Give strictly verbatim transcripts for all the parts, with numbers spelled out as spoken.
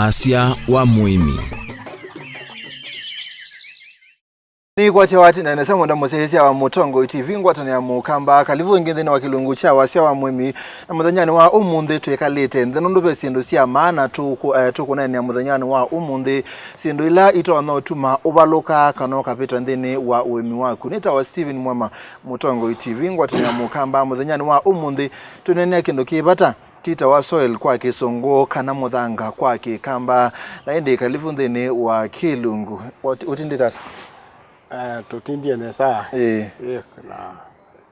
Asya wa mũĩmi. Nĩkwatya watinda nesa mũndũ mũsyaĩĩsya wa Mũtongoi T V ngwatanĩo ya Mũkamba. Kalivu ĩngĩ nthĩnĩ wa kĩlungu kya wasya wa mũĩmi. Na mũthenyanĩ wa ũmũnthĩ twĩkalĩte nthĩ nũndũ ve syĩndũ sya maana tũkũ-, eh, tũkũneenea mũthenyanĩ wa ũmũnthĩ, syĩndũ ila itonya ũtuma ũvalũka kana ũkavĩtwa nthĩnĩ wa ũĩmi waku. Nĩtawa Stephen Mwema, Mũtongoi T V ngwatanĩo ya Mũkamba. Mũthenyanĩ wa ũmũnthĩ tũneenea kĩndũ kĩ vata kĩtawa soil kwa Kĩsũngũ kana mũthanga kwa Kĩkamba. Na ĩndĩ kalivu nthĩnĩ wa kĩlungu. Ũti-, ũtindĩte ata? Eh, tũtindie nesa. Ĩĩ. Ĩĩ, na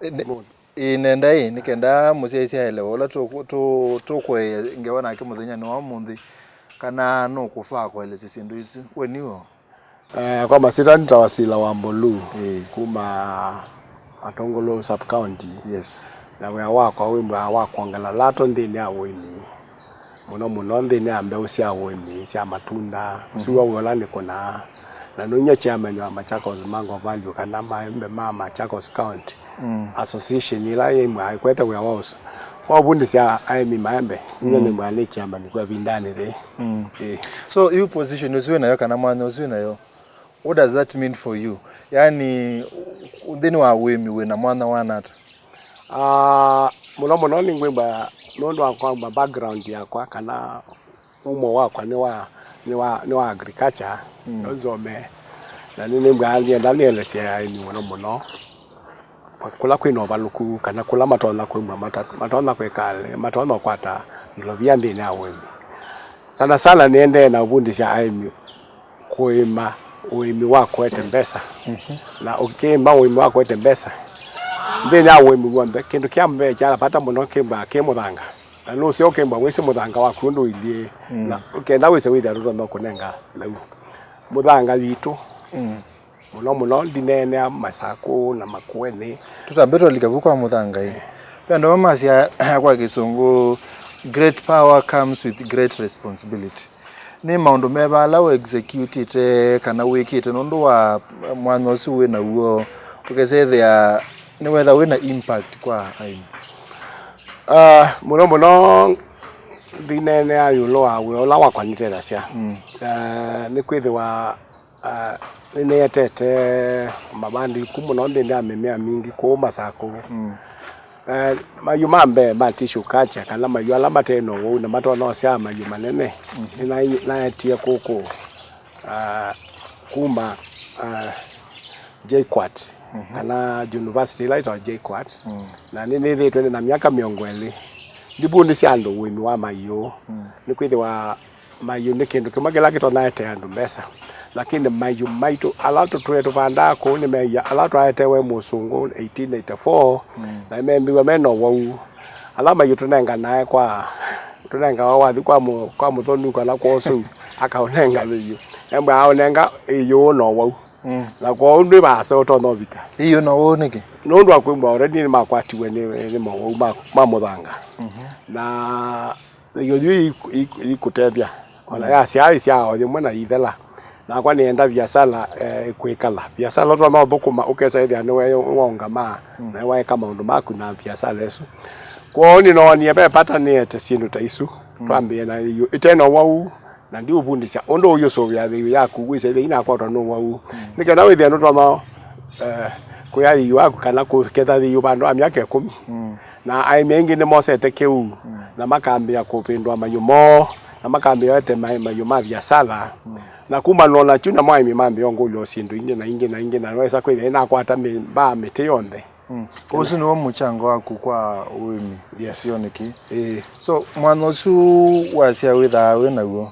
Ĩ, nĩ- smooth. Ĩĩ, nenda ĩ, nĩkenda mũsyaĩĩsya aelewe ũla tũ- tũ- tũkũeea ngewa nake mũthenyanĩ wa ũmũnthĩ, kana nũkũvaa kũelesya syĩndũ isu. We nĩw'o? Eh, kwa masyĩtwa nĩtawa Sila wa Mbolu, Ĩĩ. Kuma Matũngũlũ sub county. Yes. Na wĩa wakwa wĩ mwĩa wa kwongela lato nthĩnĩ ya ũĩmi, mũno mũno nthĩnĩ ya mbeũ sya ũĩmi sya matunda. Ũsu w'o wĩa ũla nĩkũnaa. Na nũnyie chairman wa Machakos Mango Value kana maembe ma Machakos County Mm. Association ĩla yĩ mwĩa ĩkwete wĩa wa ũs-, wa ũvundĩsya aĩmi maembe. Nĩnyie Mm. nĩ mwĩa nĩ chairman kwa ĩvindanĩ yĩĩ. Mm. Ĩĩ. So, yu position ũsu wĩ nayo kana mwanya ũsu wĩ nayo, what does that mean for you? Yaani, nthĩnĩ wa ũĩmi wĩ na mwanya wa nata? Ah, mũno mũno nĩngwĩmba nũndũ wa kwamba background yakwa kana umo wakwa nĩ wa, nĩ wa, nĩ wa agriculture, Mm. nĩyo nzome. Na nĩ, nĩmbaa nĩenda nĩelesye aĩmi mũno mũno kũla kwĩna ũvalũku kana kũla matonya kwĩmwa mata-, matonya kwĩka, matonya ũkwata ilovia nthĩnĩ ya ũĩmi. Sana sana nĩendee na ũvundĩsya aĩmi kũĩma ũĩmi wa kũete mbesa. Mhm. Na ũkĩĩma ũĩmi wa kũete mbesa, nthĩnĩ ya ũĩmi w'onthe, kĩndũ kya mbee kya vata mũno kĩmbaa kĩ mũthanga. Na nũseo kĩmbwa wĩsĩ mũthanga waku ũndũ ũilyĩ. Mm. Na ũkenda wĩse wĩthĩa tũtonya kũnenga lĩu. Mũthanga witũ. Mm. Mũno mũno ndineenea Masakũ na Makueni. Tũtambe twalika vu kwa mũthanga ĩ. Ve andũ amwe masya kwa Kĩsũngũ, "Great power comes with great responsibility." Nĩ maũndũ meva ala ũ executĩte kana wĩkĩte nũndũ wa mwanya ũsu wĩ naw'o, ũkesethĩa nĩwetha wĩ na impact kwa aĩmi? Ah, mũno mũno ndineenea ĩũlũ wa wĩa ũla wakwa nĩtethasya. Mm. Ah, nĩkwĩthĩwa, ah, nĩnĩetete mavandĩku mũno nthĩnĩ ya mĩmea mingĩ kũu Masakũ. Mm. Eh, mayũ ma mbee ma tissue culture, kana mayũ ala mate na ũwau na matonya ũsyaa mayũ manene, Mhm. nĩnaetie kũkũ, ah, kuma, ah, JKUAT, Mhm. kana university ĩla ĩtawa JKUAT, Mm. na nĩnĩthĩĩtwe ndĩ na myaka mĩongo ĩlĩ ndivundĩsya andũ ũĩmi wa mayũ. Mm. Nĩkwĩthĩwa mayũ nĩ kĩndũ kĩmwe kĩla kĩtonya ete andũ mbesa, lakini mayũ maitũ ala tũtwĩe tũvandaa kũu nĩ meia ala twaetewe mũsũngũ eighteen eighty-four, Mm. na membiwa me na ũwau. Ala mayũ tũnenganae kwa, tũnengawa wathi kwa mũ-, kwa mũthonu kana kwa ũsũu, akaũnenga ĩyũ. Embwa aũnenga ĩyũ na ũwau. Mm. Na kwoou ndwĩ vaasa ũtonya ũvika. Ĩyũ na ũwau nĩkĩ? Nũndũ wa kwĩmbwa already nĩmakwatiwe nĩ, nĩ mowau ma, ma mũthanga. Mhm. Na Ĩyũ yu iku-, iku-, ikũtethya. Ona Mm. yasyaa ĩsyaa o yĩmwe na ithela. Nakwa nĩenda viasala, eh, ĩkwĩkala. Viasala ũtonya ũthũkũma, ũkesa ĩthĩa nĩwe waũngama, Mm. na waeka maũndũ maku na viasala ĩsu. Kwoou nĩnoonie ve vata nĩete syĩndũ ta isu. Mm. Twambĩe na ĩyũ ĩte na ũwau, na ndiũvundĩsya ũndũ ũyũsũvĩa thĩiũ yaku, wĩsĩ ĩthĩa inakwatwa nĩ ũwau. Mm. Nĩ kenda wĩthĩe nũtonya, eh, kũya thĩiũ waku kana kũketha thĩiũ vandũ wa myaka ĩkũmi. Mm. Na aĩmi aingĩ nĩmosete kĩu, Mm. na makambĩĩa kũvĩndũa mayũ moo, na makambĩĩa ete ma-, mayũ ma viasala. Mm. Na kumana na kyu, namo aĩmi mambĩĩa ũngũlya syĩndũ ingĩ na ingĩ na ingĩ, na nĩwesa kwĩthĩa nĩnakwata mĩ-, mbaa mĩtĩ yonthe. Mm. Ũsu nĩw'o mũchango waku kwa ũĩmi Yes. kĩsionĩ kĩĩ? Ĩĩ. So, mwanya ũsu wasya wĩthaa wĩ naw'o,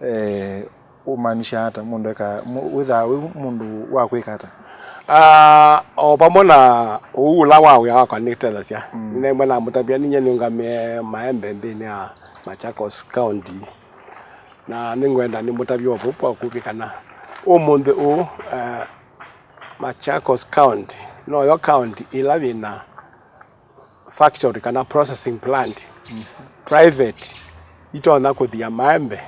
eh, ũmaanisha ata? Mũndũ eka, mũ-, wĩthaa wĩ mũndũ wa kwĩka ata? Ah, o vamwe na ũu ũla wa wĩa wakwa nĩtethasya. Mm. Nĩnaĩmwe namũtavya ninyie nĩũngamĩe maembe nthĩnĩ ya Machakos County. Na nĩngwenda nĩmũtavye o vau kwa ũkuvĩ kana ũmũnthĩ ũũ, eh, Machakos County noyo county ĩla yĩna factory kana processing plant, Mhm. private, itonya kũthia maembe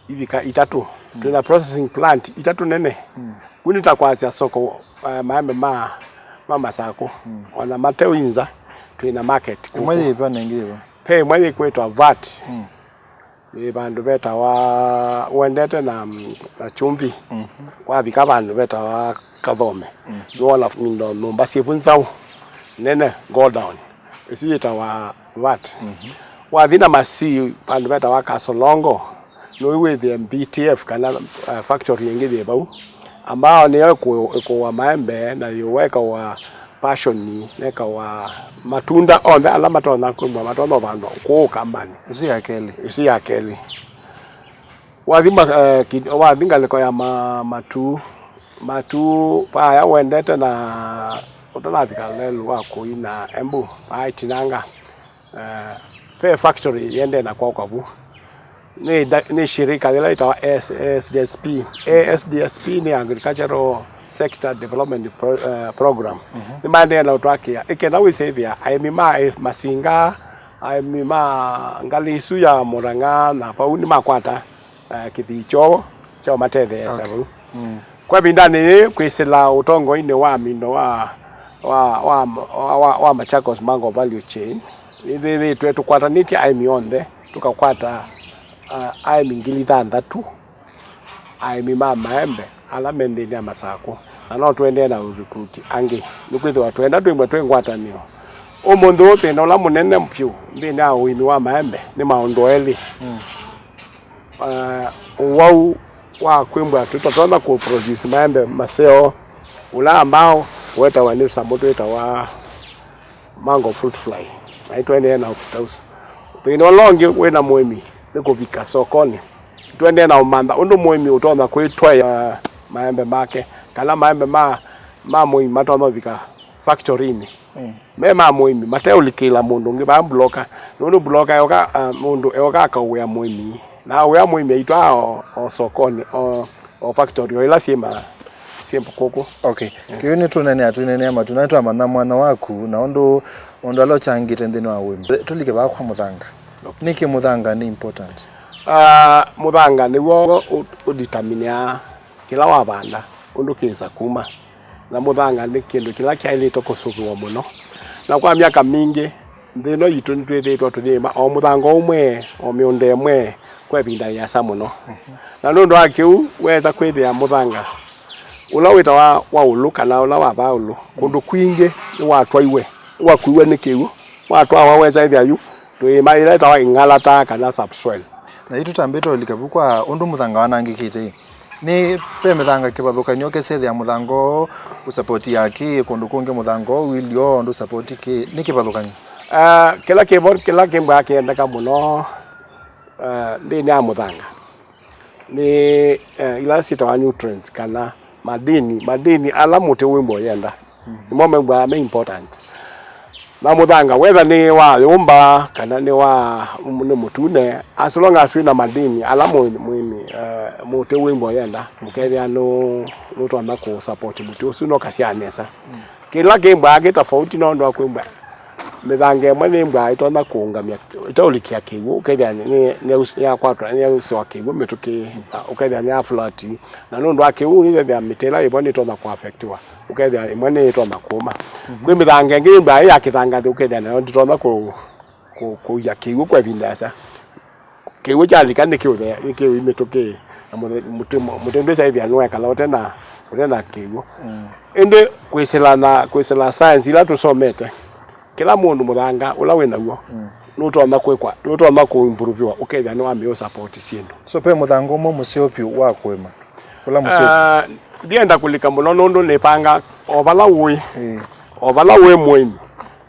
ivika itatũ. Mm. Twĩna processing plant itatũ nene. Mm. Kũu nĩ ta kwasya soko, eh, maembe ma, ma Masakũ. Mm. Ona mate Uinza, twĩna market Ĩmwe kũkũ. Yĩva na ĩngĩ yĩva? Ve ĩmwe yĩkwĩtwa vat. Mm. Wĩ vandũ vetawa Wendete na, na Kyumvi. Mhm. Wavika vandũ vetawa Kathome. Mhm. Nĩwona indo nyũmba syĩvu nzaũ nene, godown. Ĩsu yĩtawa vat. Mhm. Wathi na Masii vandũ vetawa Kasolongo, nũiwĩthĩe B T F kana, uh, factory ĩngĩ yĩ vau. Ambao nĩyo ĩkũ-, ĩkũwa maembe na yũwa ĩkawa passion, nekawa matunda onthe ala matonya kwĩmwa matonya ũvandwa kũũ Kambanĩ. Ĩsu ya kelĩ. Ĩsu ya kelĩ. Wathi ma-, eh, ki-, wathi ngalĩko ya ma-, Matuu, Matuu vaya Wendete na ũtanavika lelũ wa Kũi na Embu, vaa Itinanga. Eh, ve factory yendee na kwakwa vu. Nĩ nda-, nĩ shirika yĩla yĩtawa A S D S P. A S D S P nĩ Agricultural Sector Development Pro-, eh, Program. Mhm. Nĩmaendee na ũtwakĩa. Ĩkenda wĩsĩthĩa aĩmi ma, eh, masinga, aĩmi ma ngalĩ isu ya Mũrang'a na vau nĩmakwata, eh, kĩthii kyoo kya ũmatetheesya vau. Mm. Kwa ĩvindanĩ yĩĩ, kwĩsĩla ũtongoinĩ wa mindo wa, wa, wa, wa, wa, wa Machakos Mango Value Chain, nĩthĩthĩtwe tũkwatanĩtye aĩmi onthe, tũkakwata, ah, aĩmi ngili thanthatũ, aĩmi ma maembe ala me nthĩnĩ ya Masakũ, na no tũendee na ũrikuti angĩ, nĩkwĩthĩwa twenda twĩmwe twĩ ngwatanĩo. Ũmũnthĩ ũũ thĩna ũla mũnene vyũ nthĩnĩ ya ũĩmi wa maembe nĩ maũndũ elĩ. Mm. Uh, ũwau wa kwĩmbwa tũtatonya kũ produce maembe maseo, ũla ambao wetawa nĩ tũsamũ twĩtawa mango fruit fly, na nĩtũendee na ũkita ũsu. Thĩna ũla ũngĩ wĩna mũĩmi nĩ kũvika sokonĩ. Nĩtũendee na ũmantha ũndũ mũĩmi ũtonya kwĩtwaĩa, uh, maembe make, kana maembe ma, ma mũĩmi matonya ũvika factory-inĩ. Mm. Me ma mũĩmi, mateũlikĩla mũndũ ũngĩ vaa broker. Nũndũ broker eoka, ah, mũndũ eoka akaũĩa mũĩmi. Na aũĩa mũĩmi aitwaa o, o sokonĩ, o, o factory, o ila syĩ ma, syĩ kũkũ. Okay. Yeah. Kĩu nĩtũnenea, tũnenea matu, na nĩtwamanya mwanya waku, na ũndũ, ũndũ ala ũkyangĩte nthĩnĩ wa ũĩmi. Tũlike vaa kwa mũthanga. Okay. Nĩkĩ mũthanga nĩ important? Ah, mũthanga nĩw'o ũ, ũdeterminea kĩla wavanda, ũndũ kĩĩsa kuma. Na mũthanga nĩ kĩndũ kĩla kyaĩlĩte kũsũvĩwa mũno. Na kwa myaka mingĩ, nthĩ ĩno yitũ nĩtwĩthĩĩtwe tũyĩma o mũthanga ũmwe, o mĩũnda ĩmwe, kwa ĩvinda yĩasa mũno. Mhm. Na nũndũ wa kĩu, weeta kwĩthĩa mũthanga ũla wĩtawa wa ũlũ kana ũla wa vaa ũlũ, kũndũ kwingĩ nĩwatwaiwe, nĩwakuiwe nĩ kĩw'ũ, watwawa wesa ĩthĩa yu, tũĩma ĩla ĩtawa ing'alata kana subsoil. Na yu tũtambĩte ũlika vu kwa ũndũ mũthanga wanangĩkĩte-ĩ, nĩ ve mĩthanga kĩvathũkany'o ũkesethĩa mũthanga ũũ ũsapoti ya kĩ, kũndũ kũngĩ mũthanga ũũ wĩlĩ ũũ ndũsapoti kĩ, nĩ kĩvathũkany'o? Ah, kĩla kĩvo, kĩla kĩmbaa kĩendeka mũno, ah, nthĩnĩ ya mũthanga nĩ, eh, ila syĩtawa nutrients kana madini, madini ala mũtĩ wĩmbwa ũyenda. Mm. Nĩmo mew'aa me important. Na mũthanga, whether nĩ wa yũmba kana nĩ wa, nĩ mũtune, as long as wĩna madini ala mũ-, mũĩmi, eh, mũtĩ wĩmbwa ũyenda, ũkethĩa nũ-, nũtonya kũ support mũtĩ ũsu na ũkasyaa nesa. Mm. Kĩla kĩmbaa kĩ tofauti nũndũ wa kwĩmbwa mĩthanga ĩmwe nĩmbaa ĩtonya kũũngamya, ĩtaũlikĩa kĩw'ũ, ũkethĩa nĩ, nĩ, nĩyakwatwa, nĩyausĩwa kĩw'ũ mĩtũkĩ, na ũkethĩa nĩ ya flat. Na nũndũ wa kĩw'ũ, nĩthethĩa mĩtĩ ĩla ĩvo nĩtonya kũ affectiwa, ũkethĩa ĩmwe nĩĩtonya kũũma. Mhm. Kwĩ mĩthanga ĩngĩ yĩmbaa ĩ ya kĩthangathĩ, ũkethĩa nayo ndĩtonya kũ-, kũ-, kũia kĩw'ũ kwa ĩvinda ĩasa. Kĩw'ũ kyalika nĩkĩũthea, nĩkĩũi mĩtũkĩ, na mũtĩ, mũtĩ, mũtĩ ndwĩsa ĩthĩa nĩwekala ũte na, ũte na kĩw'ũ. Mm. Ĩndĩ kwĩsĩla na, kwĩsĩla science ila tũsomete, kĩla mũndũ mũthanga ũla wĩ naw'o, mm, nũtonya kwĩkwa, nũtonya kũimproviwa, ũkethĩa nĩwambĩĩa ũsapoti syĩndũ. So, ve mũthanga ũmwe mũseo vyũ wa kũĩma, ũla mũseo vyũ? Ah, ndienda kũlika mũno nũndũ nĩvanga o vala ũĩ, ĩĩ, o vala ũĩ mũĩmi,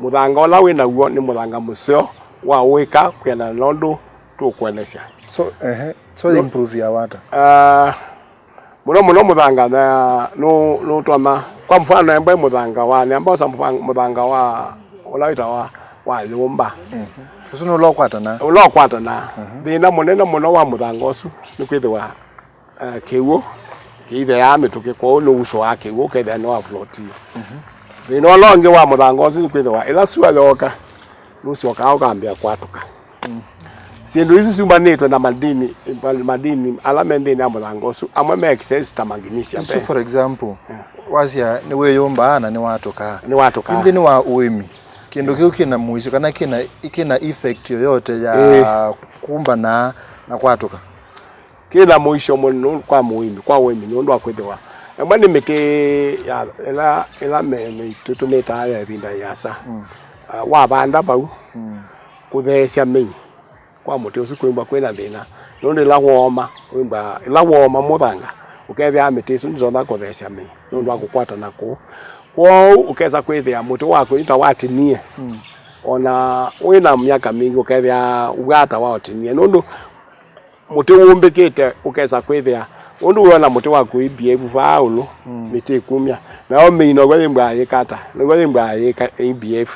mũthanga ũla wĩ naw'o nĩ mũthanga mũseo wa ũĩka kwĩanana na ũndũ tũkũelesya. So, ehe, so, no, improve ya wata? Ah, mũno mũno mũthanga na nũ-, nũtonya, kwa mfano, embe mũthanga wa, nĩamba osa mũthang-, mũthanga wa, ũla wĩtawa wa yũmba. Mhm. Ũsu nĩ ũla ũkwatana? Ũla ũkwatana. Mhm. Thĩna mũnene mũno wa mũthanga ũsu nĩ kwĩthĩwa, eh, kĩw'ũ kĩitheaa mĩtũkĩ, kwoou nĩusũaa kĩw'ũ, ũkethĩa nĩwafloatie. Mhm. Thĩna ũla ũngĩ wa mũthanga ũsu nĩ kwĩthĩwa ĩla sua yooka, nũsyokaa ũkambĩa kwatũka. Mm. Syĩndũ isu syumanĩtwe na madini, madini ala me nthĩnĩ ya mũthanga ũsu, amwe me excess ta magnesium. Isu, for example, yeah, wasya nĩwĩyũmbaa na nĩwatũkaa. Nĩwatũkaa. Nthĩnĩ wa ũĩmi, kĩndũ, yeah, kĩu kĩna mũisyo kana kĩna, kĩna effect yoyote ya, ĩĩ, kumbana na kwatũka. Kĩna mũisyo mũno kwa mũĩmi, kwa ũĩmi, nũndũ wa kwĩthĩwa ĩmwe nĩ mĩtĩ ya, ĩla, ĩla me-, mĩitũ tũmĩtaa ya ĩvinda yĩasa. Mm. Ah, wavanda vau, mm, kũtheesya mĩi kwa mũtĩ ũsu kwĩmbwa kwĩna thĩna, nũndũ ĩla wooma, wĩmbwa, ĩla wooma mũthanga, ũkethĩa mĩtĩ ĩsu ndĩtonya kũtheesya mĩi nũndũ wa kũkwatana kũu. Kwoou ũkesa kwĩthĩa mũtĩ waku nĩ ta watinie. Mm. Ona wĩna myaka mingĩ ũkethĩa wata waũtinie, nũndũ mũtĩ wũmbĩkĩte ũkesa kwĩthĩa ũndũ wĩona mũtĩ waku ĩ behave vaa ũlũ, mm, mĩtĩ ĩkumya. Nayo mĩi now'o yĩmbwaa yĩkata, now'o yĩmbwaa yĩka-, ĩ behave.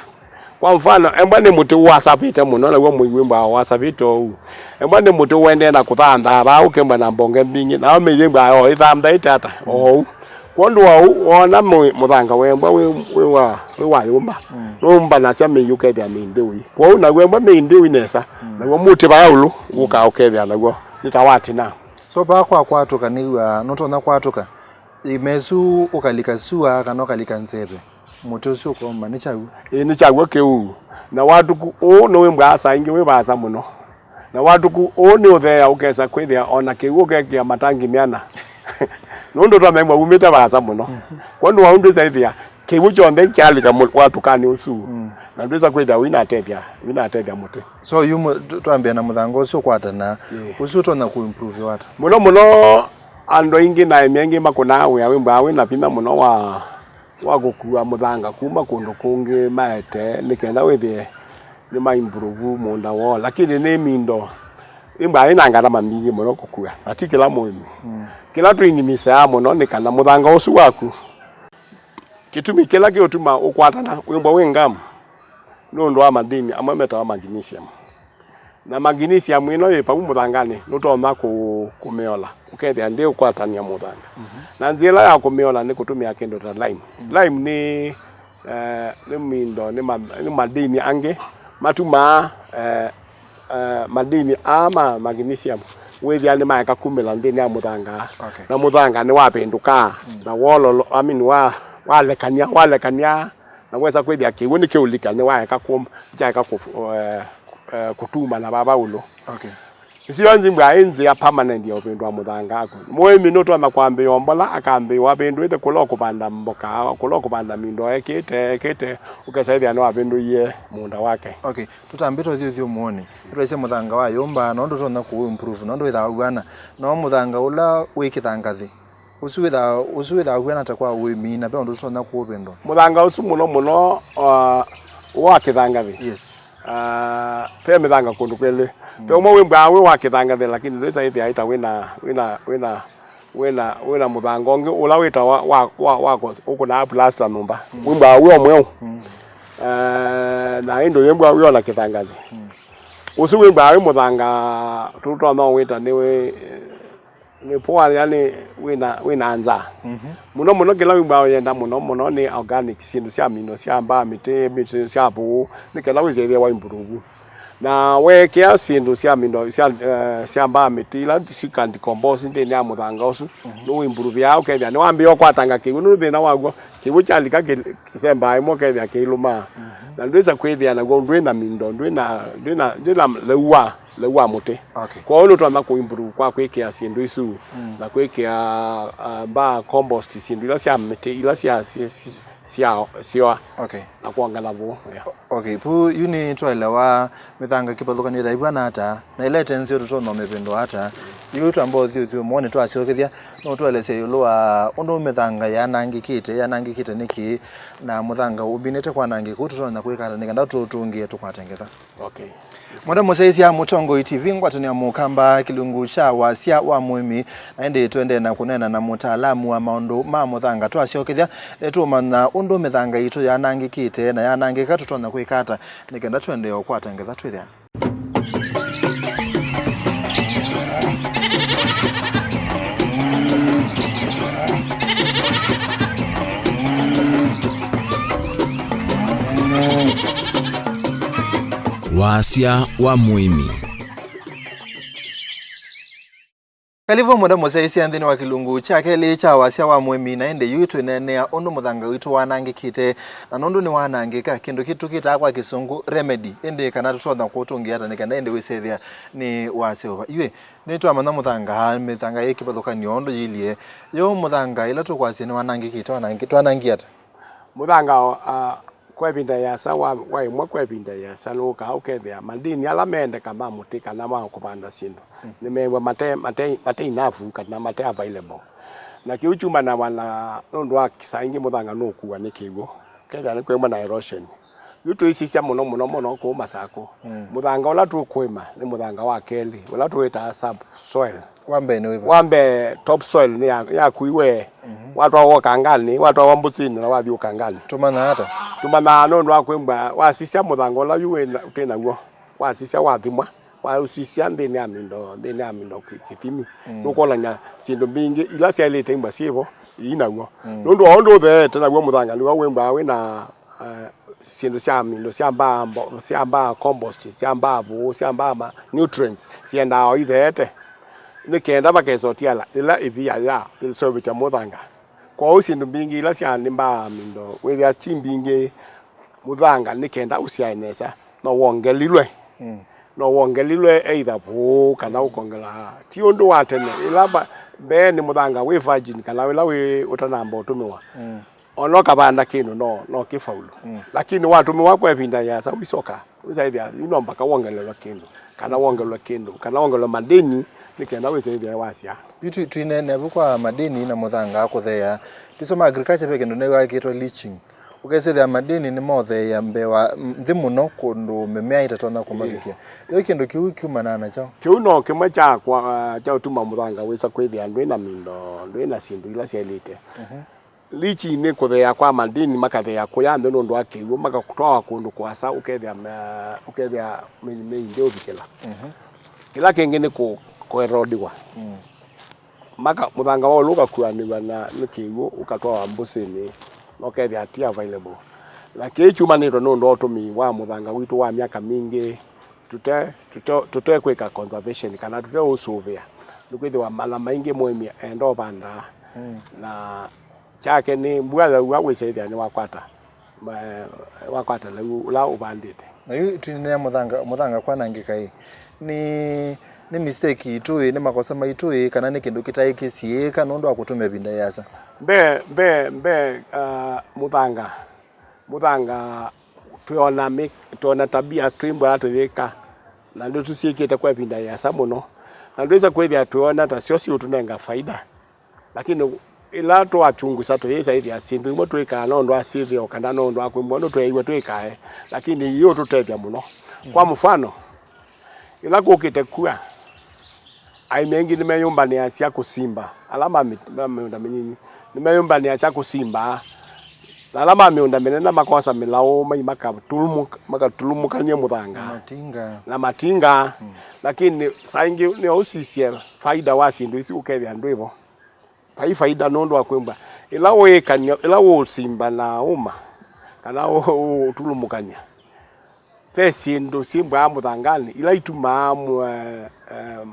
Kwa mfano, embwa nĩ mũtĩ wasavĩte mũno, naw'o mũi wĩmbwaa wasavĩte ũu. Embwa nĩ mũtĩ ũendee na kũthanthaa vaa ũkembwa na mbonge mbingĩ, nayo mĩi yĩmbwaa o ĩthanthaĩte ata, o ũu. Kwondũ wa ũu, woona mũ-, mũthanga wa embwa wĩ, wĩ wa, wĩ wa yũmba, mm, nũmbanasya mĩi ũkethĩa mĩi ndĩũi. Kwoou naw'o embwa mĩi ndĩũi nesa, mm, naw'o mũtĩ vaa ũlũ wũkaa ũkethĩa naw'o nĩ ta watina. So, vaa kwa kwatũka nĩw'a, nũtonya kwatũka, ĩima ĩsu ũkalika sua kana ũkalika nzeve, mũtĩ ũsu ũkomba, nĩ kyaw'o? Ĩĩ, nĩ kyaw'o kĩu. Na watũku ũũ nĩwĩmbwaa saa ingĩ wĩ vaasa mũno. Na watũku ũũ nĩũtheea ũkesa kwĩthĩa o na kĩw'ũ ũkekĩa matangi mĩana. Nũndũ twamemwa wumĩte vaasa mũno. Mhm. Kwondũ wa ũu ndwĩsa ĩthĩa kĩw'ũ kyonthe kyalika mũ-, watũkanĩ ũsu. Mm. Na ndwĩsa kwĩthĩa wĩnatethya, wĩnatethya mũtĩ. So, yu mũ-, tũ-, twambĩa na mũthanga ũsu ũkwatana. Ĩĩ. Ũsu ũtonya kũ improve ata? Mũno mũno, andũ aingĩ na aĩmi aingĩ makũnaa wĩa wĩmbwaa wĩna vinya mũno wa, wa kũkua mũthanga kuma kũndũ kũngĩ maete nĩ kenda wĩthĩe nĩ ma improve mũũnda woo, lakini nĩ mindo ĩmbwaa ĩna ngarama mbingĩ mũno kũkua, na ti kĩla mũĩmi. Mm. Kĩla tũinimisaa mũno nĩ kana mũthanga ũsu waku, kĩtumi kĩla kĩũtuma ũkwatana wĩmbwa wĩ ngamu, nĩ ũndũ wa madini amwe metawa magnesium. Na magnesium ĩno yĩ vau mũthanganĩ nũtonya kũ-, kũmĩola, ũkethĩa ndĩũkwatany'a mũthanga. Mhm. Na nzĩa ĩla ya kũmĩola nĩ kũtũmĩa kĩndũ ta lime. Mhm. Lime nĩ, eh, nĩ mindo, nĩ ma-, nĩ madini angĩ matumaa, eh, eh, madini aa ma magnesium wĩthĩa nĩmaeka kumĩla nthĩnĩ ya mũthanga. Okay. Na mũthanga nĩwavĩndũkaa, mm, na wololo, I mean, wa-, walekany'a, walekany'a, na wesa kwĩthĩa kĩw'ũ nĩkĩũlika, nĩwaeka kũm-, kyaeka kũ-, eh, eh, kũtuma na vava ũlũ. Okay. Isu yonthe mbwa ĩ nzĩa permanent ya ũvĩndũa mũthanga aku. Mũĩmi nũtonya kwambĩĩa ombola, akambĩĩa avĩndũĩte kũla ũkũvanda mboka, kũla ũkũvanda mindo ekĩte, ekĩte, ũkesa ĩthĩa nĩwavĩndũie mũũnda wake. Okay, tũtambĩte ũthyũthyũmũonĩ. Tũtaisye mũthanga wa yũmba, no ndũtonya kũ improve, no ndwĩthaa ũw'ana. No mũthanga ũla wĩ kĩthangathĩ, ũsu wĩthaa, ũsu wĩthaa ũw'ana ata kwa ũĩmi, na ve ũndũ tũtonya kũũvĩndũa? Mũthanga ũsu mũno mũno, uh, wa kĩthangathĩ. Yes. Ah, ve mĩthanga kũndũ kwĩlĩ. Mm. Ve ũmwe wĩmbwaa wĩ wa kĩthangathĩ, lakini ndwĩsa ĩthĩa ĩta wĩna, wĩna, wĩna, wĩna, wĩna mũthanga ũngĩ ũla wĩtawa wa, wa, wa, wa kũs-, ũkũnaa plaster nyũmba. Mm. Wĩmbwaa wĩ o mweũ. Mm. Eh, na ĩndĩ yĩmbwaa wĩ ona kĩthangathĩ. Mm. Ũsu wĩmbwaa wĩ mũthanga tũtonya wĩta nĩ wĩ, nĩ poor, yani wĩna, wĩna nzaa. Mhm. Mũno mũno kĩla wĩmbwaa ũyenda mũno mũno nĩ organic, syĩndũ sya mindo sya mbaa mĩtĩ, mĩtĩ sya vũũ, nĩ kenda wĩsyaĩthĩa wa improve. Na weekĩa syĩndũ sya mindo sya, eh, sya mbaa mĩtĩ ila syĩka decompose nthĩnĩ ya mũthanga ũsu, mhm, nĩwĩimproveaa ũkethĩa nĩwambĩĩa ũkwatanga kĩw'ũ, nũndũ thĩna waw'o kĩw'ũ kyalika kĩ-, kĩsembaa ĩmwe ũkethĩa kĩilũmaa. Mhm. Na ndwĩsa kwĩthĩa naw'o ndwĩna mindo, ndwĩna, ndwĩna, ndwĩna lĩu wa lĩu wa mũtĩ. Okay. Kwoou nũtonya kũimprove kwa kwĩkĩa syĩndũ isu, mm, na kwĩkĩa, uh, mbaa compost, syĩndũ ila sya mĩtĩ, ila sya, sya, sya, sya syoa, okay, na kwongela vũũ. Yeah. O-, okay, vu yu nĩtwaelewa mĩthanga kĩvathũkany'o ĩthaĩw'a na ata, na ĩla ĩte nzeo tũtonya ũmĩvĩndũa ata. Yu twamba ũthyũthyũmũonĩ twasyokethya, no ũtũelesye ĩũlũ wa ũndũ mĩthanga yanangĩkĩte, yanangĩkĩte nĩkĩ, na mũthanga ũminĩte kwanangĩka ũu tũtonya kwĩka ata nĩ kenda tũtũngĩe tũkwate ngetha? Okay. Mwenda mũsyaĩĩsya Mũtongoi T V, ngwatanĩo ya Mũkamba, kĩlungu kya wasya wa mũĩmi, na ĩndĩ tũendee na kũneena na mũtaalamu wa maũndũ ma mũthanga. Twasyokethya, eh, tũũmanya ũndũ mĩthanga yitũ yanangĩkĩte na yanangĩka tũtonya kwĩka ata nĩ kenda tũendee ũkwata ngetha twĩthĩa. Wasya wa mũĩmi. Kalivu mũno mũsyaĩĩsya nthĩnĩ wa kĩlungu kya kelĩ kya wasya wa mũĩmi, na ĩndĩ yu twĩneenea ũndũ mũthanga witũ wanangĩkĩte. Na nũndũ nĩwanangĩka, kĩndũ kĩtũ kĩtaa kwa kĩsũngũ remedy, ĩndĩ kana tũtonya kũũtũngĩa ata nĩ kana ĩndĩ wĩsethĩa nĩ waseũva? Yu nĩtwamanya mũthanga, mĩthanga yĩ kĩvathũkany'o ũndũ yĩilyĩ. Yo mũthanga ĩla tũkwasya nĩwanangĩkĩte, wanangĩ-, twanangie ata? Mũthanga, ah, kwa ĩvinda yĩasa, wa, wa ĩmwe kwa ĩvinda yĩasa, nũkaa ũkethĩa madini ala mendeka ma mũtĩ kana ma kũvanda syĩndũ, nĩmew'a mate, mate, mate enough kana mate available. Na kĩu kyumanawa na, nũndũ wa saa ingĩ mũthanga nũkuwa nĩ kĩw'ũ, kethĩa nĩ kwĩmwe na erosion. Yu tũisisya mũno mũno mũno kũu Masakũ. Mũthanga ũla tũkũĩma nĩ mũthanga wa kelĩ, ũla tũwĩtaa subsoil. Wa mbee nĩ wĩva? Wa mbee, top soil nĩ ya, yakuiwe, watwawa ũkanganĩ, watwawa mbũsinĩ na wathi ũkanganĩ. Tũmanyaa ata? Tũmanyaa nũndũ wa kwĩmbwa, wasisya mũthanga ũla yu wĩ na, twĩ naw'o, wasisya, wathimwa, waũsisya nthĩnĩ ya mindo, nthĩnĩ ya mindo kĩ-, kĩthimi, nũkwonany'a syĩndũ mbingĩ ila syaĩlĩte imbwa syĩvo, ii naw'o. Nũndũ wa ũndũ ũtheete naw'o mũthanga nĩw'o wĩmbwa wĩ na eh, syĩndũ sya mindo sya mbaa mbo-, sya mbaa compost, sya mbaa vũũ, sya mbaa ma nutrients, syendaa o itheete, nĩ kenda makesa ũtiala ĩla ĩvia ya ĩseũvĩtya mũthanga. Kwoou syĩndũ mbingĩ ila sya nĩ mbaa mindo wĩthĩa ti mbingĩ mũthanga nĩ kenda ũsyae nesa, no wongelilwe. No wongelilwe either vũũ kana ũkongela. Ti ũndũ wa tene, ĩla mba-, mbee nĩ mũthanga wĩ virgin kana ĩla wĩ ũtanamba ũtũmĩwa. Ona ũkavanda kĩndũ no, no kĩfaulu. Lakini watũmĩwa kwa ĩvinda yĩasa, ũisoka, ũisaĩthĩa yu no mpaka wongelelwe kĩndũ, kana wongelwe kĩndũ, kana wongelwe madini, nĩ kenda wĩsaĩthĩa wasya. Yu twi-, twineenea vu kwa madini na mũthanga kũtheea. Tũisoma agriculture ve kĩndũ nĩwakĩtwe leaching. Ũkesĩthĩa madini nĩmotheea mbee wa nthĩ mũno kũndũ mĩmea ĩtatonya kũmavikĩa. Yo kĩndũ kĩu kiumanaa na kyaũ? Kĩu no kĩmwe kya kwa, kya ũtuma mũthanga wĩsa kwĩthĩa ndwĩ na mindo, ndwĩ na syĩndũ ila syaĩlĩte. Leaching nĩ kũtheea kwa madini, makatheea kũya nthĩ nũndũ wa kĩw'ũ, makatwawa kũndũ kũasa, ũkethĩa ma-, ũkethĩa mĩ-, mĩi ndĩũvikĩla. Kĩla kĩngĩ nĩ kũ-, kũerodiwa. Maka-, mũthanga wa ũlũ ũkakuanĩw'a na nĩ kĩw'ũ, ũkatwawa mbũsĩnĩ, na ũkethĩa ti available. Na kĩĩ kyumanĩtwe nũndũ wa ũtũmĩi wa mũthanga witũ wa myaka mingĩ, tũte, tũte, tũte kwĩka conservation kana tũte ũsũvĩa, nĩkwĩthĩwa mala maingĩ mũĩmi enda ũvandaa, na kyake nĩ mbua yaua wĩsaĩthĩa nĩwakwata, ma-, wakwata lĩu ũla ũvandĩte. Na yu twineenea mũthanga, mũthanga kwanangĩka ĩ, nĩ, nĩ mistake itũ ĩ, nĩ makosa maitũ ĩ, kana nĩ kĩndũ kĩtaĩ kĩsiĩĩka nũndũ wa kũtũmĩa ĩvinda yĩasa? Mbee, mbee, mbee, ah, mũthanga, mũthanga twĩona mĩ-, twĩona tabia twĩ mbwaa tũyĩka, na nĩtũsyĩkĩte kwa ĩvinda yĩasa mũno, na ndwĩsa kwĩthĩa twĩona ta syo siũtũnenga faida. Lakini ĩla twachungusa tũyĩsa ĩthĩa syĩndũ imwe twĩkaa nũndũ wa syĩthĩo kana nũndũ wa kwĩmbwa ũndũ tweeiwe twĩkae, lakini iũtũtethya mũno. Kwa mũfano, ĩla kũkĩte kua, aĩmi aingĩ nĩmeyũmbanĩasya kũsimba, ala ma mĩ-, ma mĩũnda mĩnini, nĩmeyũmbanĩasya kũsimba, na ala ma mĩũnda mĩnene makosa mĩlaũ mai makatulumuka-, makatulumukany'a mũthanga na matinga. Na matinga. Lakini saa ingĩ nĩo ũsisye faida wa syĩndũ isu ũkethĩa ndwĩvo. Vai faida nũndũ wa kwĩmbwa, ĩla ũĩkany'a, ĩla ũũsimba na ũma, kana ũ-, ũũtulumũkany'a, ve syĩndũ syĩmbwaa mũthanganĩ, ila itumaa mwe-, em,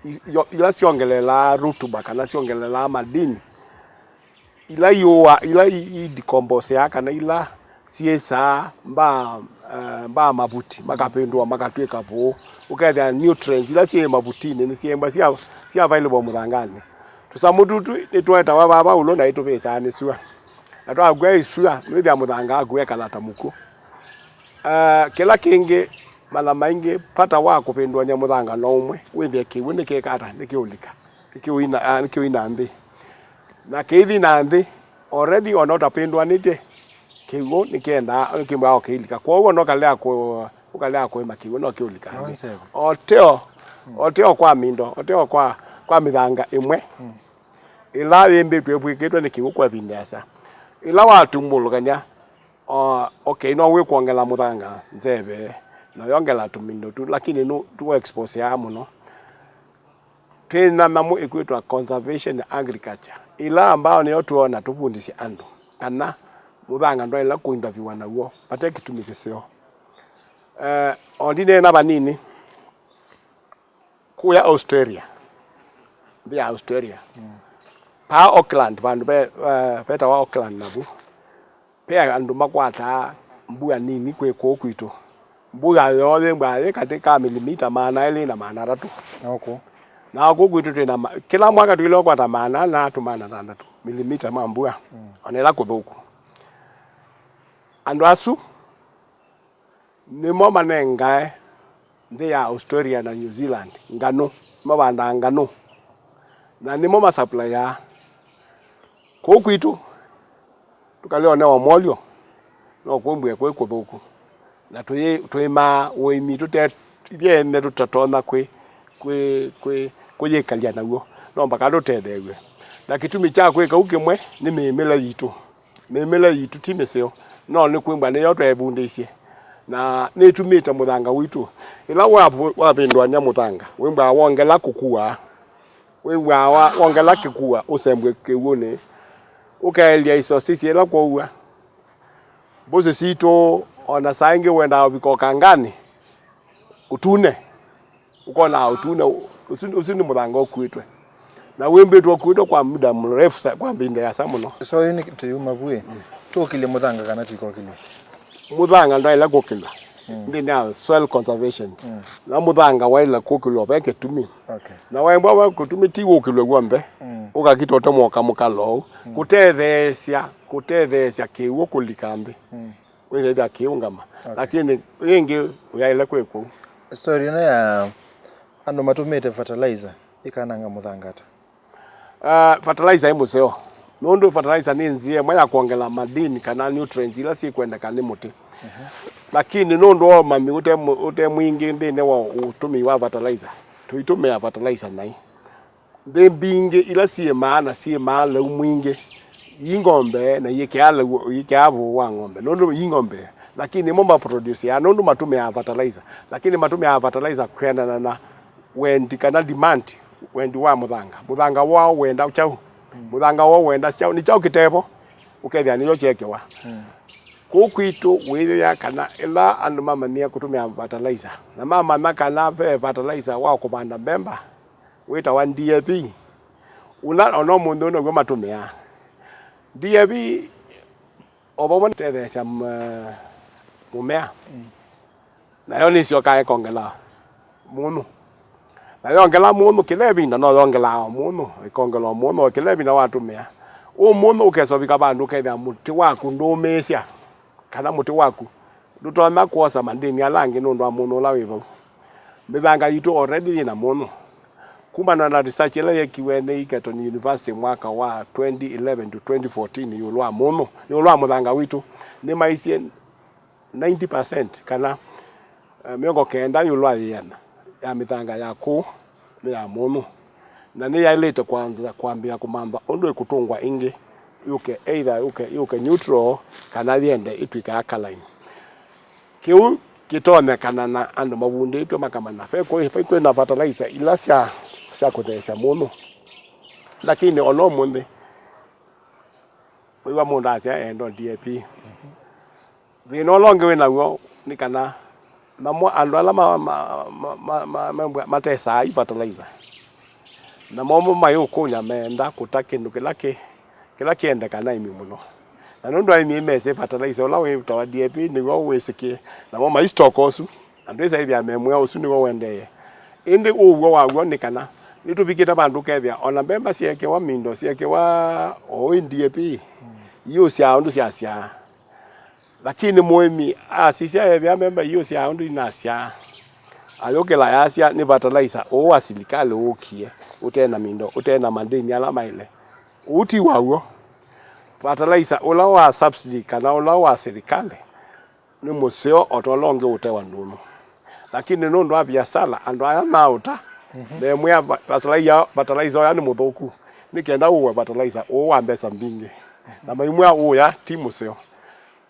i-, yo-, ila syongelelaa rutuba, kana syongelelaa madini, ila iũa, ila i-, i-, idecomposeaa, kana ila syĩsaa mbaa, eh, mbaa mavuti, makavĩndũa, makatw'ĩka vũũ. Ũkethĩa nutrients ila syĩ mavutinĩ nĩsyĩmbwa sya, sya available mũthanganĩ. Tũsamũ tũtũ nĩtũetawa vaa vaũlo na ĩtũvĩsaa nĩ sua. Na twakw'a ĩsua, nwĩthĩa mũthanga waku wekala ta mũkw'ũ. Eh, kĩla kĩngĩ, mala maingĩ, vata wa kũvĩndũany'a mũthanga no ũmwe, wĩthĩe kĩw'ũ nĩkĩka ata, nĩkĩũlika, nĩkĩũina, ah, nĩkĩũina nthĩ. Na kĩithi na nthĩ, already ona ũtapĩndũanĩtye, kĩw'ũ nĩkĩendaa, nĩkĩmbaga ũkĩilika. Kwoou ona ũkalea kũ-, ũkalea kũĩma kĩw'ũ no kĩũlika nthĩ. Nonsense. Oteo, oteo kwa mindo, oteo kwa, kwa mĩthanga ĩmwe. Ĩla yĩmbĩtwe ĩvw'ĩkĩtwe nĩ kĩw'ũ kwa ĩvinda ĩasa. Ĩla watumbũlũkany'a, o, okay, no wĩkwongela mũthanga nzeve, na yongela tũmindo tu, lakini nũ-, tũexposeaa mũno. Twĩ na nyamũ ĩkwĩtwa conservation agriculture, ĩla ambao nĩyo twĩona tũvundĩsye andũ kana mũthanga ndwaĩle kũindaviwa naw'o vate kĩtumi kĩseo. Eh, o ndineena vanini, kũya Australia, nthĩ ya Australia. Mm. Paa Auckland, vandũ ve, eh, vetawa Auckland navu, ve andũ makwataa mbua nini kwĩ kũũ kwitũ. Mbua yoo yĩmbwa yĩ katĩ ka milimita maana elĩ na maana atatũ. Oku. Na kũũ kwitũ twĩ na ma-, kĩla mwaka tũilea kũkwata maana ana tu maana thanthatũ milimita ma mbua. Mm. Ona ĩla kũthũku. Andũ asu nĩmo manengae nthĩ ya Australia na New Zealand nganũ, mavandaa nganũ, na nĩmo masapulayaa. Kũũ kwitũ, tũkalyonea o molyo, no kũmbw'e kwĩ kũthũku, na tũyĩ-, tũĩmaa ũĩmi tũte ithyĩ ene tũtatonya kwĩ-, kwĩ-, kwĩ-, kũyĩkalya naw'o, no mpaka tũtetheew'e. Na kĩtumi kya kwĩka ũu kĩmwe nĩ mĩĩmĩle yitũ. Mĩmĩle yitũ ti mĩseo, no nĩ kwĩmbwa nĩyo tweevundĩisye, na nĩtumĩte mũthanga witũ. Ĩla wa-, wavĩndũany'a mũthanga, wĩmbwa wongela kũkua, wĩmbwa wa-, wongela kĩkua, ũsembwe kĩw'ũnĩ, ũkaelya isosi syĩla kwaua. Mbũsĩ sitũ, o na saa ingĩ wendaa ũvika ũkanganĩ, ũtune. Ũkonaa ũtune, ũsu, ũsu nĩ mũthanga ũkuĩtwe. Na wĩmbĩtwe ũkuĩtwe kwa muda mrefu sa-, kwa mbinda yasa mũno. So, yu nĩ tũyuma vuĩ. Mm. Tũkĩlye mũthanga kana tũikokĩlye? Mũthanga ndwaĩle kũkĩlwa. Mm. Nthĩnĩ ya soil conservation. Mm. Na mũthanga waĩle kũkĩlwa ve kĩtumi. Okay. Na waĩmbwa ve kĩtumi ti wũkĩlwe w'onthe. Mm. Ũkakita ũtemwa ũkamũkala ũu. Mm. Kũtetheesya, kũtetheesya kĩw'ũ kũlika nthĩ. Mm. Wĩthĩthya kĩũngama. Okay. Lakini yĩngĩ ũyaĩle kwĩ kũu. Story ĩno ya andũ matũmĩte fertilizer ĩkananga mũthanga ata? Ah, fertilizer ĩ mũseo. Nũndũ fertilizer nĩ nzĩa ĩmwe ya kwongela madini kana nutrients ila syĩkwendeka nĩ mũtĩ. Mhm. Lakini nũndũ wa ũmanyi ũte mũ-, ũte mwingĩ nthĩnĩ wa ũtũmĩi wa fertilizer, tũitũmĩa fertilizer naĩ. Nthĩ mbingĩ ila syĩmaa na syĩmaa lĩu mwingĩ, ii ng'ombe na iĩkĩaa lĩu, iĩkĩaa vũũ wa ng'ombe, nũndũ ii ng'ombe, lakini imo maproduceaa nũndũ matũmĩaa fertilizer, lakini matũmĩaa fertilizer kwĩanana na wendi kana demand, wendi wa mũthanga. Mũthanga woo wenda kyaũ? Mũthanga woo wenda kyaũ? Nĩ kyaũ kĩtevo? Ũkethĩa nĩyo kyekewa. Mm. Kũu kwitũ wĩthĩa kana ĩla andũ mamanyie kũtũmĩa fertilizer, na mamanya kana ve fertilizer wa kũvanda mbemba, wĩtawa D A P, ũla ona ũmũnthĩ ũũ now'o matũmĩaa. D A P o vamwe nĩtetheesya m-, mũmea, mm, nayo nĩsyokaa ĩkongela mũnyũ. Na yongela mũnyũ kĩla ĩvinda, no yongelaa o mũnyũ, ĩkongela o mũnyũ o kĩla ĩvinda watũmĩa. Ũũ mũnyũ ũkesa ũvika vandũ ũkethĩa mũtĩ waku ndũũmĩĩsya, kana mũtĩ waku ndũtonya kwosa mandĩni ala angĩ nũndũ wa mũnyũ ũla wĩ vau. Mĩthanga yitũ already yĩ na mũnyũ. Kumana na research ĩla yekiwe nĩ Egerton University mwaka wa twenty eleven to twenty fourteen ĩũlũ wa mũnyũ, ĩũlũ wa mũthanga witũ, nĩmaisye ninety percent kana, eh, mĩongo kenda ĩũlũ wa ĩana ya mĩthanga ya kũũ nĩ ya mũnyũ, na nĩyaĩlĩte kwanza kwambĩĩa kũmantha ũndũ ĩkũtũngwa ĩngĩ, yũke either yũke, yũke neutral kana yende ĩtw'ĩke alkaline. Kĩu kĩtonyekana na andũ mavundĩtw'e makamanya ve kwĩ, ve kwĩ na fertilizer ila sya, sya kũtheesya mũnyũ. Lakini o na ũmũnthĩ, wĩw'a mũndũ asya endo D A P. Thĩna ũla ũngĩ wĩ naw'o nĩ kana namo andũ ala ma-, ma-, matesaa i fertilizer, namo mo mayũkũlya meenda kũta kĩndũ kĩla kĩ-, kĩla kĩendeka na aĩmi mũno. Na nũndũ aĩmi mesĩ fertilizer ũla wĩtawa D A P nĩw'o wĩsĩkĩe, namo maisitoka ũsu, na ndwĩsa ĩthĩa memwĩa ũsu nĩw'o ũendee. Ĩndĩ ũw'o waw'o nĩ kana nĩtũvikĩte vandũ ũkethĩa ona mbemba syeekewa mindo, syeekewa oĩ D A P, iũsyaa ũndũ syasyaa. Lakini mũĩmi asisya ethĩa mbemba iũsyaa ũndũ inasyaa, ayũkĩla yasya nĩ fertilizer ũũ wa silikalĩ ũũkie, ũte na mindo, ũte na madĩni ala maĩle. Ũu ti waw'o. Fertilizer ũla wa subsidy kana ũla wa silikalĩ nĩ mũseo o ta ũla ũngĩ ũtewa ndũnyũ. Lakini nũndũ wa viasala, andũ aya maũta, mhm, memwĩa va-, fertilizer, fertilizer ũya nĩ mũthũku, nĩ kenda ũwe fertilizer ũũ wa mbesa mbingĩ. Na maimwĩa ũya ti mũseo.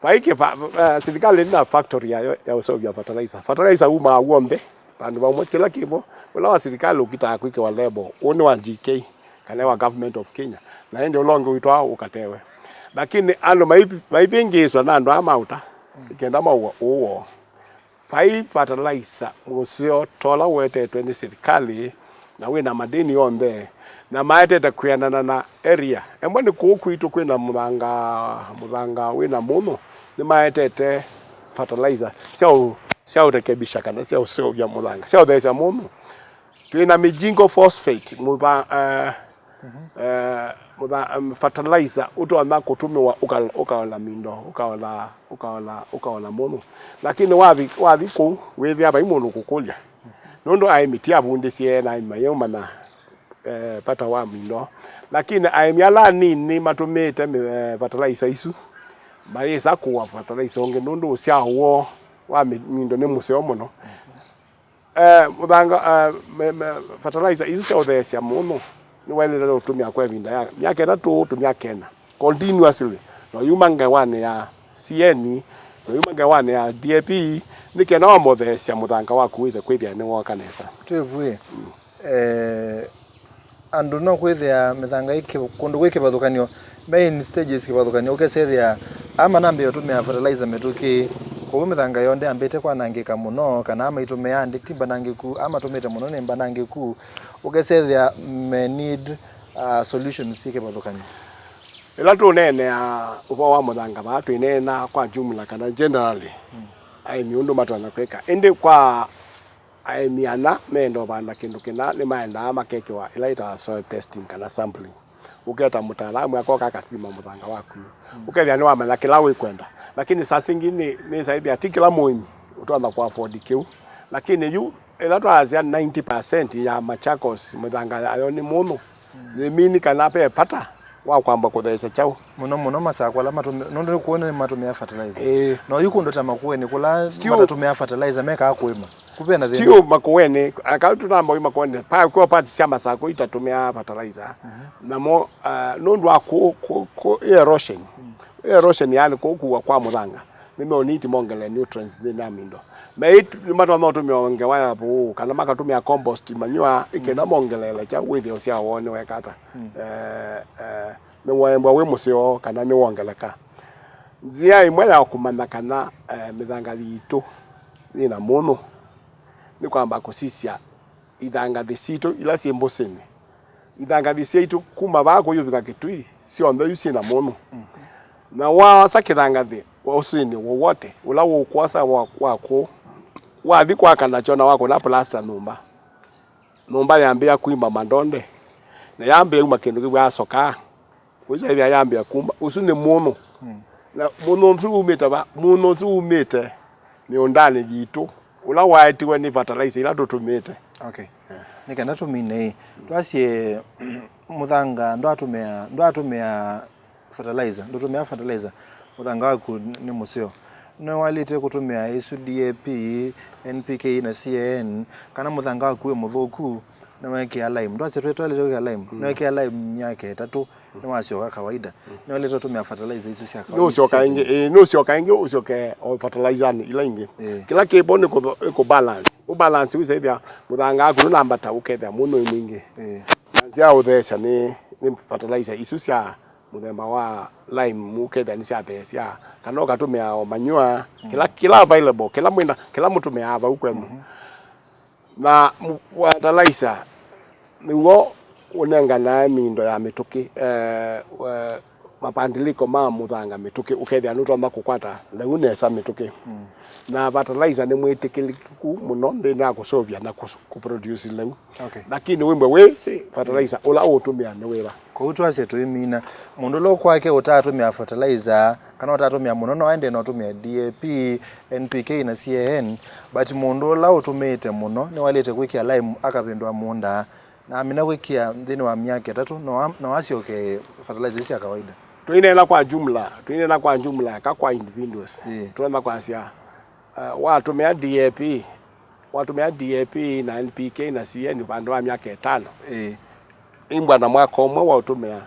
Vai kĩ fa-, eh, silikalĩ ĩna factory yayo ya ũseũvya fertilizer. Fertilizer umaa w'onthe vandũ vamwe, kĩla kĩvo, ũla wa silikalĩ ũkitaa kwĩkĩwa label, ũũ nĩ wa G K, kana wa Government of Kenya, na ĩndĩ ũla ũngĩ ũitwaa ũkatewe. Lakini andũ mai-, maivĩngĩĩswa na andũ aa maũta, nĩ kenda maũa ũũ woo. Vai fertilizer mũseo ta ũla ũetetwe nĩ silikalĩ, na wĩ na madĩni onthe, Na maetete kwĩanana na area. Ĩmwe nĩ kũu kwitũ kwĩna mũthanga, mũthanga wĩna mũnyũ, nĩmaetete fertilizer sya ũ-, sya ũrekebisha kana sya ũseũvya mũthanga, sya ũtheesya mũnyũ. Twĩna Mijingo phosphate, mũtha-, eh, eh, mũtha-, em, fertilizer ũtonya kũtũmĩwa ũka-, ũkaola mindo, ũkaola, ũkaola, ũkaola mũnyũ. Lakini wathi, wathi kũu, wĩthĩa vai mũndũ ũkũkũlya. Nũndũ aĩmi ti avundĩsye na aĩmi mayĩũmanya eh, vata wa mindo. Lakini aĩmi ala anini matũmĩĩte mĩ-, eh, fertilizer isu, mayĩsa kũa fertilizer ũngĩ nũndũ ũsyao woo wa mĩ-, mindo nĩ mũseo mũno. Eh, mũthanga, eh, me-, me-, fertilizer isu sya ũtheesya mũnyũ nĩwaĩlĩte ũtũmĩa kwa ĩvinda ya myaka ĩtatũ to myaka ĩna continuously. No yuma ngewanĩ ya C N, no yuma ngewanĩ ya D A P, nĩ kenda wambotheesya mũthanga waku wĩthe kwĩthĩa nĩwooka nesa. Twĩvw'e. Eh, andũ no kwĩthĩa mĩthanga ĩ kĩ-, kũndũ kwĩ kĩvathũkany'o, me in stages kĩvathũkany'o, ũkesethĩa aa manambĩĩa ũtũmĩa fertilizer mĩtũkĩ, kwoou mĩthanga yoo ndĩambĩte kwanangĩka mũno, kana aa maitũmĩaa ndĩ ti mbanangĩku, aa matũmĩte mũno nĩ mbanangĩku, ũkesethĩa me need, uh, solutions syĩ kĩvathũkany'o. Ĩla tũneenea ũvoo wa mũthanga vaa, twĩneena kwa jumla kana generally, aĩmi ũndũ matonya kwĩka. Ĩndĩ kwa aĩmi ana meenda ũvanda kĩndũ kĩna, nĩmaendaa makekĩwa ĩla ĩtawa soil testing kana sampling. Ũketa mũtaalamu akoka akathima mũthanga waku. Ũkethĩa nĩwamanya kĩla wĩkwenda. Lakini saa singĩ nĩ, nĩsaĩthĩa ti kĩla mũĩmi ũtonya kũ afford kĩu. Lakini yu ĩla twasya ninety percent ya Machakos mĩthanga yayo nĩ mũnyũ, yĩmini kana ve vata wa kwamba kũtheesya kyaũ. Mũno mũno masakũ ala matũmĩ-, nũndũ nĩ kũona nĩmatũmĩa fertilizer. Ĩĩ. No yu kũndũ ta Makueni kũla Still matatũmĩa fertilizer mekaa kũĩma. Kũvena thĩna. Still Makueni, aka tũnamba yu Makueni, pa, kwa parts sya masakũ itatũmĩaa fertilizer. Namo, ah, nũndũ wa kũ, kũ, kũ, erosion. Erosion yani kũkua kwa mũthanga. Nĩmeũniti mongele nutrients nthĩnĩ ya mindo. Mei nĩmatonya ũtũmĩa ngewa ya vũũ, kana makatũmĩa compost manure, ĩkenda mongeleele kyaũ wĩthĩo sya woo nĩweka ata. Eh, eh, nĩwaembwa wĩ mũseo kana nĩwongeleka. Nzĩa ĩmwe ya kũmanya kana, eh, mĩthanga yitũ yĩna mũnyũ nĩ kwamba kũsisya ithangathĩ sitũ ila syĩ mbũsĩnĩ. Ithangathĩ syaitũ kuma vaa kũyũvika Kĩtui syonthe yu syĩna mũnyũ. Na waosa kĩthangathĩ ũsĩnĩ wowote ũla ũkwosa wa, wa kũũ, wathi kwaka nakyo na wakũna plasta nyũmba, nyũmba yambĩĩa kwimba mandonde, na yambĩĩa uma kĩndũ kĩw'aa sokaa. Ũisaĩthĩa yambĩa kuma, ũsu nĩ mũnyũ. Na mũnyũ ũsu umĩte va? Mũnyũ ũsu umĩte mĩũndanĩ yitũ, ũla waetiwe nĩ fertilizer ila tũtũmĩte. Okay. Nĩ kenda tũmine ĩ, twasye mũthanga ndwatũmĩa, ndwatũmĩa fertilizer, ndũtũmĩa fertilizer, mũthanga waku nĩ mũseo. Nĩwaĩlĩte kũtũmĩa ĩsu D A P, N P K na C A N, kana mũthanga waku wĩ mũthũku, nĩwekĩa lime. Ndwasya twĩ twaĩlĩte kwĩkĩa lime. Nĩwekĩa lime myaka ĩtatũ, nĩwasyoka kawaida. Nĩwaĩlĩte ũtũmĩa fertilizer isu sya kawaida. Nũsyoka ĩngĩ, ĩĩ, nũsyoka ĩngĩ, ũsyoke o fertilizernĩ ila ingĩ. Ĩĩ. Kĩla kĩvo nĩ kũ, nĩ kũ balance. Ũ balance ũisaĩthĩa mũthanga waku nũnambata ũkethĩa mũnyũ wĩ mwingĩ. Ĩĩ. Na nzĩa ya ũtheesya nĩ, nĩ fertilizer isu sya mũthemba wa lime ũkethĩa nĩsyatheesya, kana ũkatũmĩa o manure, kĩla, kĩla available, kĩla mwĩna, kĩla mũtũmĩaa vau kwenyu. Na mu-, fertilizer nĩw'o ũnenganae mindo ya mĩtũkĩ, eh, eh, mabadiliko ma mũthanga mĩtũkĩ, ũkethĩa nũtonya kũkwata lĩu nesa mĩtũkĩ. Na fertilizer nĩ mwĩtĩkĩlĩku mũno nthĩnĩ wa kũseũvya na kũ, kũ produce lĩu. Okay. Lakini wĩmbwe wĩsĩ fertilizer ũla ũũtũmĩa nĩ wĩva. Kwoou twasye tũimina, mũndũ ũla ũkwake ũtatũmĩa fertilizer, kana ũtatũmĩa mũno, no aende na ũtũmĩa D A P, N P K na C A N, but mũndũ ũla ũtũmĩĩte mũno nĩwaĩlĩte kwĩkĩa lime akavĩndũa mũũnda, na amina kwĩkĩa nthĩnĩ wa myaka ĩtatũ, no a, no asyoke fertilizer sya kawaida. Tũineena kwa jumla, tũineena kwa jumla, eka kwa individuals. Ĩĩ. Tũtonya kwasya, uh, watũmĩa D A P, watũmĩa D A P na N P K na C A N vandũ va myaka ĩtano. Ĩĩ. Imbwa na mwaka ũmwe wa ũtũmĩa,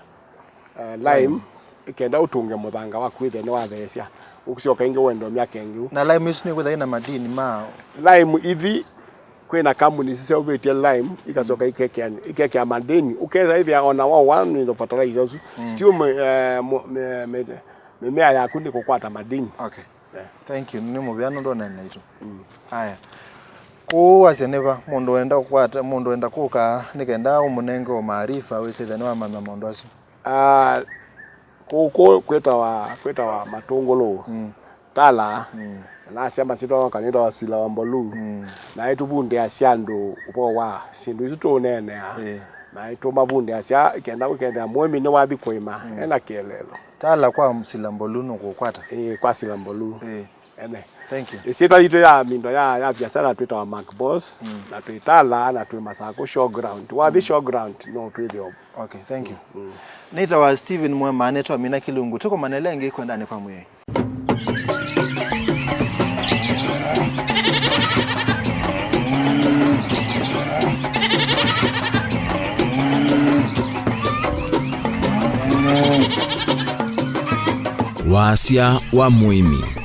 eh, lime, ĩkenda ũtũnge mũthanga waku wĩthĩe nĩwatheesya. Ũkũsyoka ĩngĩ wende myaka ĩngĩ. Na lime isu nĩkwĩthĩa ina madini ma. Lime ithi, kwĩna kambuni siseũvĩtye lime, ikasyoka ikekea, ikekea madini. Ũkethĩa ĩthĩa ona wa one indo fertilizer ũsu. Still mĩ-, eh, mũ-, mĩ-, mĩ-, mĩmea yaku nĩkũkwata madini. Okay. Yeah. Thank you. Nĩ mũvea nũndũ onene naitũ. Aya. Kũu wasya nĩ va mũndũ wenda kũkwata, mũndũ wenda kũka nĩ kenda ũmũnenge o maarifa wĩsĩthya nĩwamanya maũndũ asu? Ah, kũkũ kwĩtawa, kwĩtawa Matũngũlũ. Mm. Tala. Mm. Nasya masyĩtwa makwa nĩtawa Sila wa Mbolu. Mm. Na ĩtũvundĩasya andũ ũvoo wa syĩndũ isu tũũneenea. Eh. Na ĩtũmavundĩasya kenda ũkethĩa mũĩmi nĩwathi kũĩma, mm, ena kĩeleelo. Tala kwa Sila Mbolu nũkũkwata? Ĩĩ, kwa Sila Mbolu. Eh. Ene. Thank you. Ĩsyĩtwa yitũ ya mindo ya, ya biasara twĩtawa Mark Boss, mm, na twĩ Tala, na twĩ Masakũ Showground. Wathi, mm, Showground, no twĩthĩo. Okay, thank you. Mm. Nĩtawa Steven Mwema, nĩtwa Mina Kilungu. Tũkomane ĩla ĩngĩ kwendanĩ kwa Mwĩai. Wasya wa mũĩmi.